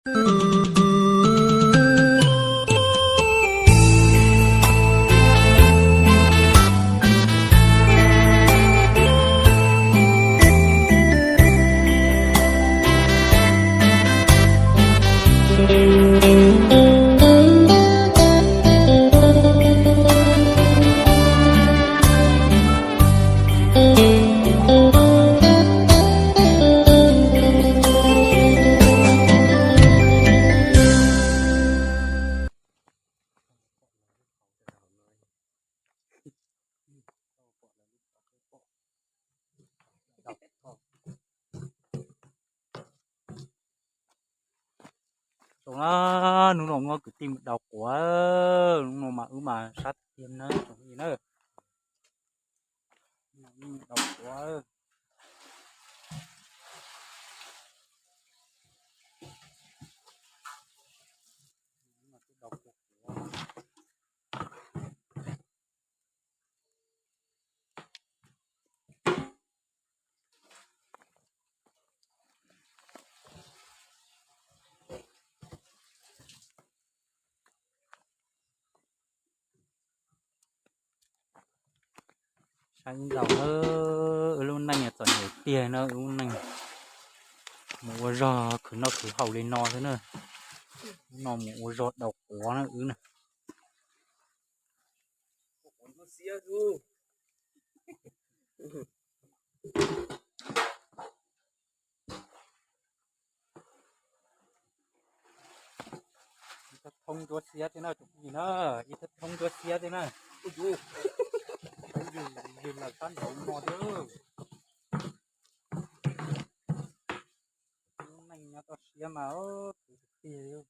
Zoo na, hnub no muab kwv tij mus daus quav, hnub no mas wb mas sab tiag na tsoom phooj ywg na. Daus quav. Saib ntau na, wb lub neej txom nyem tiag na, wb lub neej mus ua zog khwv noj khwv haus li no xwb na. Hnub no mus ua zog daus quav na wb na. Ib thoob ntsuab xiab thiab na tsoom phooj ywg na, ib thoob ntsuab xiab thiab na. Ub, yus, yus lawm sab nraud no thiab. Lub neej nyob toj siab mas khwv tiag li.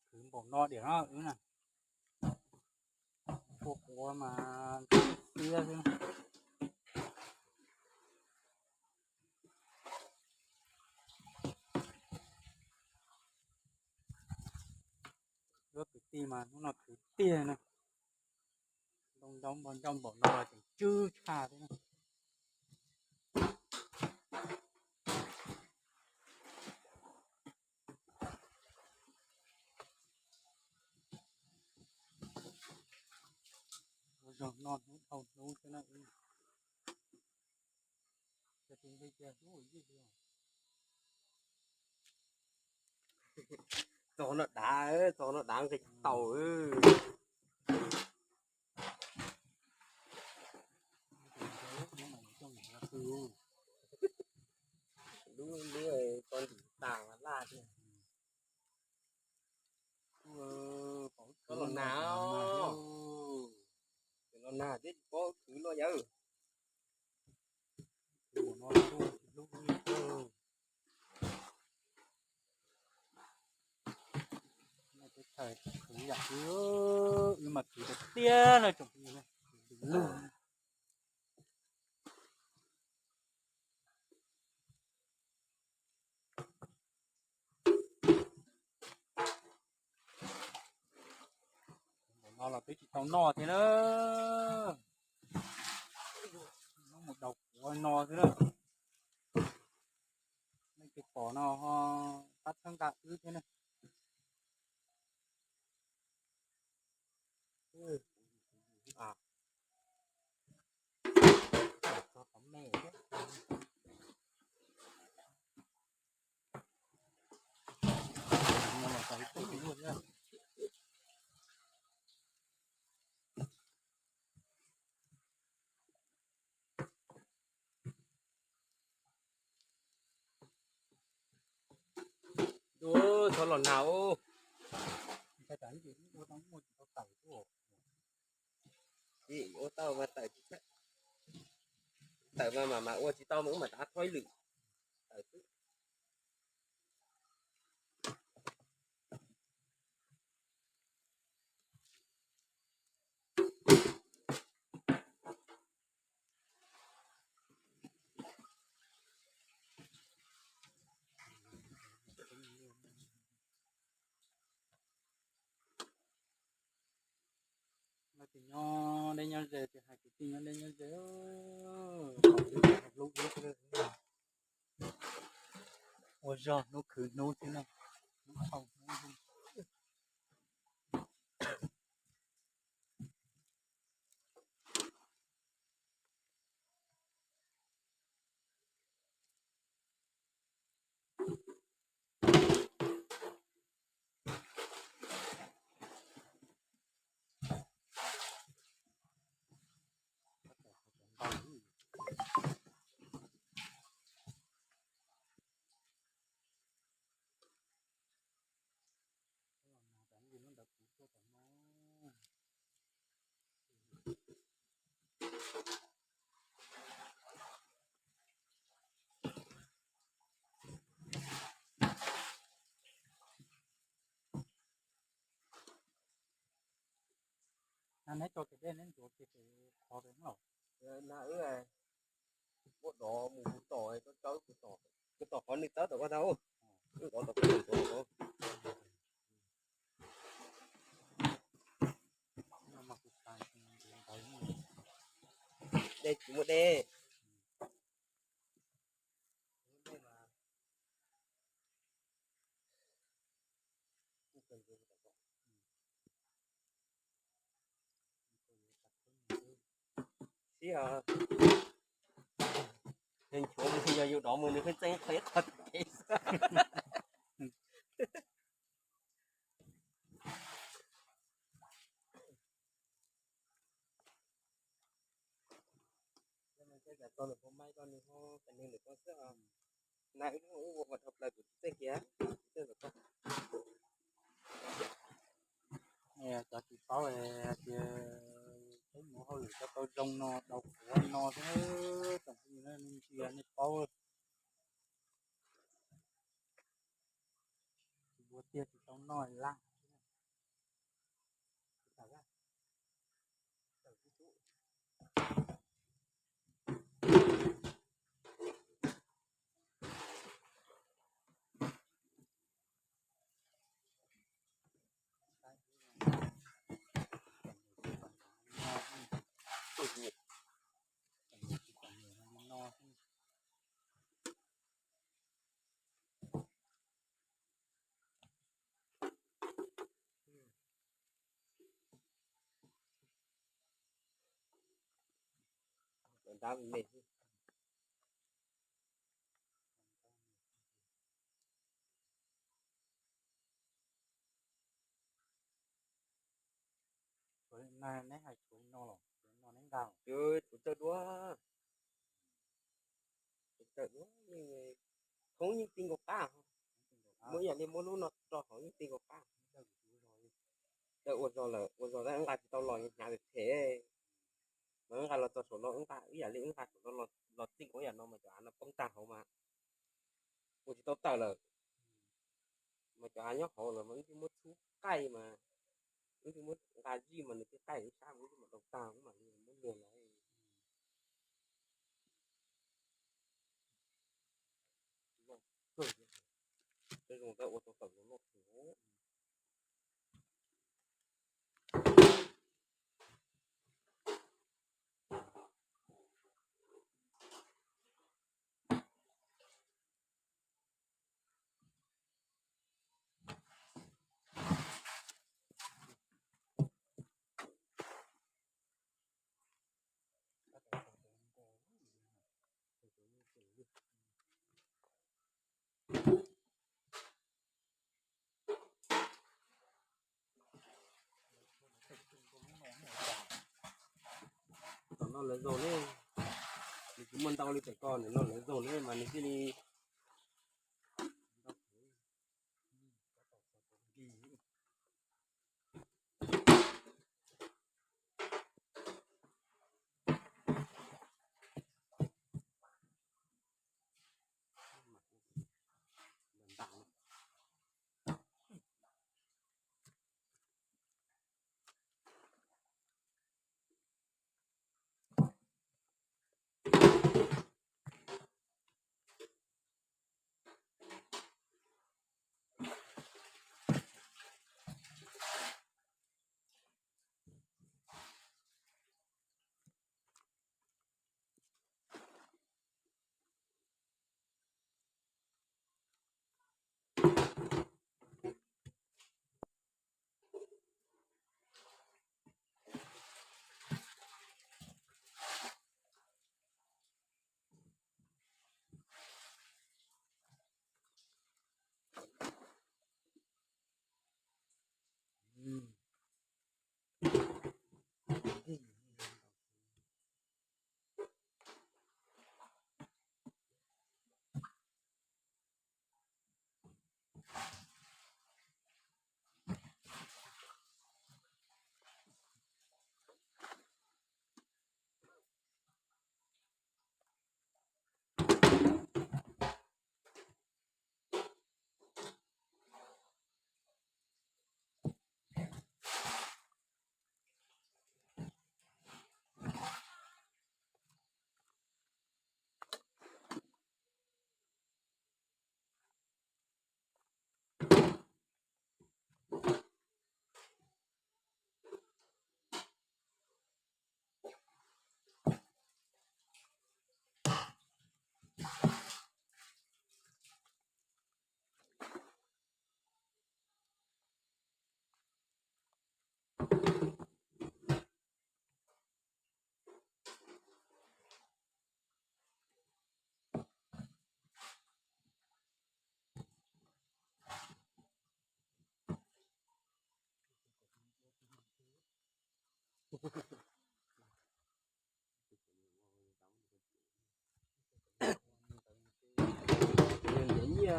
Khwv npaum no diam no wb na. Ua quav mas xiab xwb. Lub kwv tij mas hnub no khwv tiag na. Ntoo nrau npog ncauj npaum no tseem tsw tshaj thiab na. Ua zog noj hnub dhau hnub thiab na. Txog no dav, txog no dav nqis tau. Lub, lub ko ntim tas laj tiag. Los nag, los nag thiab tsis paub khwv no yawg. Teb chaws khwv yam wb, wb mas khwv tiag tiag na tsoom phooj ywg na. Lug. Npaum no los twb tsis tau noj thiab na. Mus daus quav no xwb na. Leej twg pom no ho pab txhawb nqa wb thiab na. Txhob los nag. Ua tau mas tawm, tawm mas mas ua tsis tau mas wb mam rov qab thauj lwm. Tawm xwb. Nyob deb nyob ze, tsis hais kwv tij nyob deb nyob ze, ua zog hnub khwv hnub thiab no, hnub dhau hnub. Na neb tso kev dej neb ntxuav kiag pem qhov pem los. Na wb ua dov mus mus tom, koj tom qhov nws tawb tom koj tau, wb dov tom koj nws tawb tom. Dej tsis muaj dej. Xib hos, nchuav yog yus dov mus nws pheej txeeb qhov ib qho kev xwb. Tau lawm puas maib rau nws ho, tam nws lwm koj xwb os. Na wb hnub wb ua ua dhau plaws kuv tsis txeej kiag, tsis txeej ntawm koj. Cov tsis paub hais tias peb mus hauj lwm tau tau zoo no, tau qhuav no xwb, tsoom phooj ywg, nej ntsia nej paub. Tsis ua tiag tsis tau noj laj. Dab me. Neb hais tshuav no los, tshuav no neb nqa, tshuav tawm duab, tshuav tawm duab, thoob yeej ti nkaus qab. Muab ib yam li muab lub no rau hauv yeej ti nkaus qab. Ua zog lawm, ua zog tab nqa tsis tau los hnyav phem phem. Mas wb nqa los txog saum no, wb nqa ib yam li wb nqa saum no los txij nkaus ib yam no mas cov av no poob tag hauv mas ua tsis tau tawm lawm. Mas cov av nyob hauv lawm mas wb twb muab txhub qaij mas, wb twb muab nqa zij mas nws twb qaij ib sab mas wb twb mam rau tag, wb mam li muab nias los. Zoo tab ua tau tawm zoo noj. Tom no lawv zaug ne, nws tsis muaj ntau li pem ko, nws no lawv zaug ne mas nws thiaj li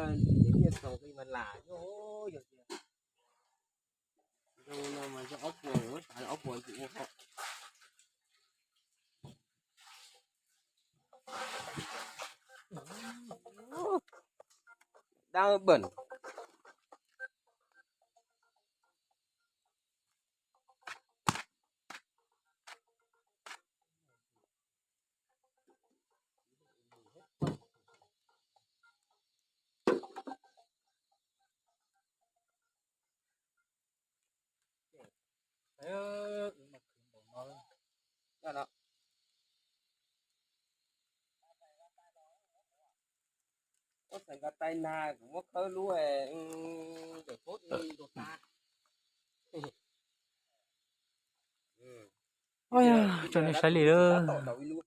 Nyiaj txoos mas lam yog, yog tias zoo no mas yog ob puas, ob puas kuv ua hauv. Dab bẩn. Ua xav nqa tais nag kuv muab khawb lub ntawm pob tua tas. Ua yog tso nej saib li lawm.